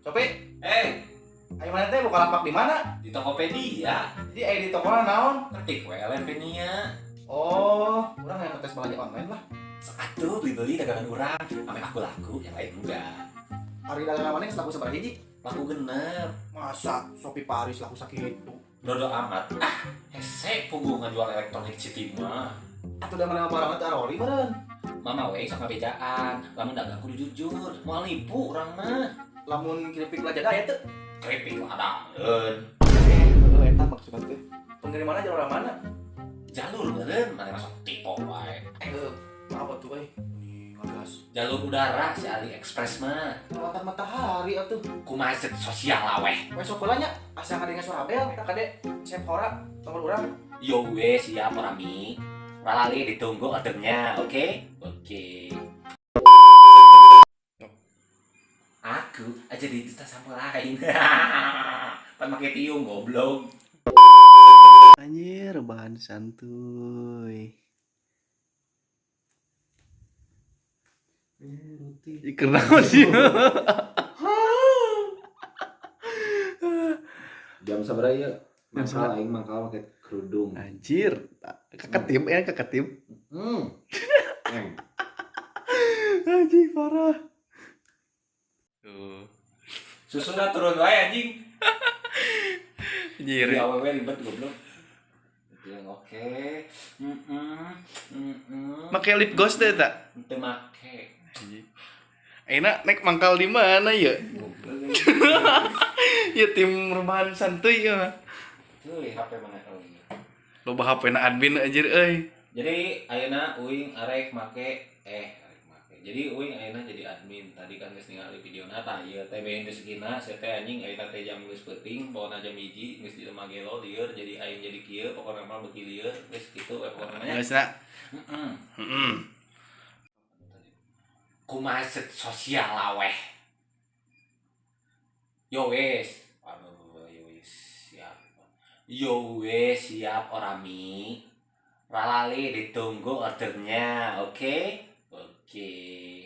Sopi, Eh, ayo mana teh buka lapak di mana? Di Tokopedia. Jadi aya di toko naon? Ketik we Elevenia. Oh, urang yang tes belanja online lah. Sok atuh beli-beli dagangan urang, ame aku laku, yang lain enggak. Ari dagangan mana geus laku sabaraha hiji? Laku 6. Masa Sopi Paris laku sakitu? Bodo amat. Ah, hese puguh ngajual elektronik City mah. Atuh da mana barang teh arori meureun. Mama we sok ngabejaan, lamun dagang kudu jujur, moal nipu urang mah. Lamun keripik lajada aya teu? Keripik ladaeun. Eh, heuh eta maksudna teh. Pengirimanna jalur mana? Jalur meureun, mana masuk tipe wae. Eh, heuh, maaf atuh euy. Ini ngagas. Jalur udara si AliExpress mah. Perawatan matahari atuh. Kumaha sosial aweh. We sok heula nya, asa ngadenge suara bel, eta kade Sephora nomor urang. Yo we siap Rami. Ralali ditunggu ordernya, oke? Oke. Aku aja di duta sampo lain. Pan make tiung goblok. Anjir, rebahan santuy. Eh, roti. Ih, kenapa sih? Jam sabaraha ieu? Jam Mangkal sabaraha? aing mangkal make kerudung. Anjir, keketim ya keketim. Eng. Anjing parah. Tuh. Susuna turun wae anjing. Anjir. Di awewe ribet goblok. Itu yang oke. Heeh. Heeh. Make lip gloss deh tak? Teu make. Anjing. Enak naik mangkal di mana ya? Goblok. Ya tim rebahan santuy ya. Tuh HP mana oh iya. Loba HP na admin anjir euy. Jadi ayeuna uing arek make arek make. Jadi uing ayeuna jadi admin. Tadi kan geus ningali videona tah ieu teh beun rezekina sia teh anjing ayeuna teh jam geus peuting, pokona jam 1 geus di lemah gelo lieur jadi aing jadi kieu pokona mah beuki lieur geus kitu we pokona mah nya. Geus na. Heeh. Heeh. Kumaha sosial aweh. Yo wis. Aduh, yo wis siap. Yo wis siap orami. Ralali ditunggu ordernya, oke? Oke.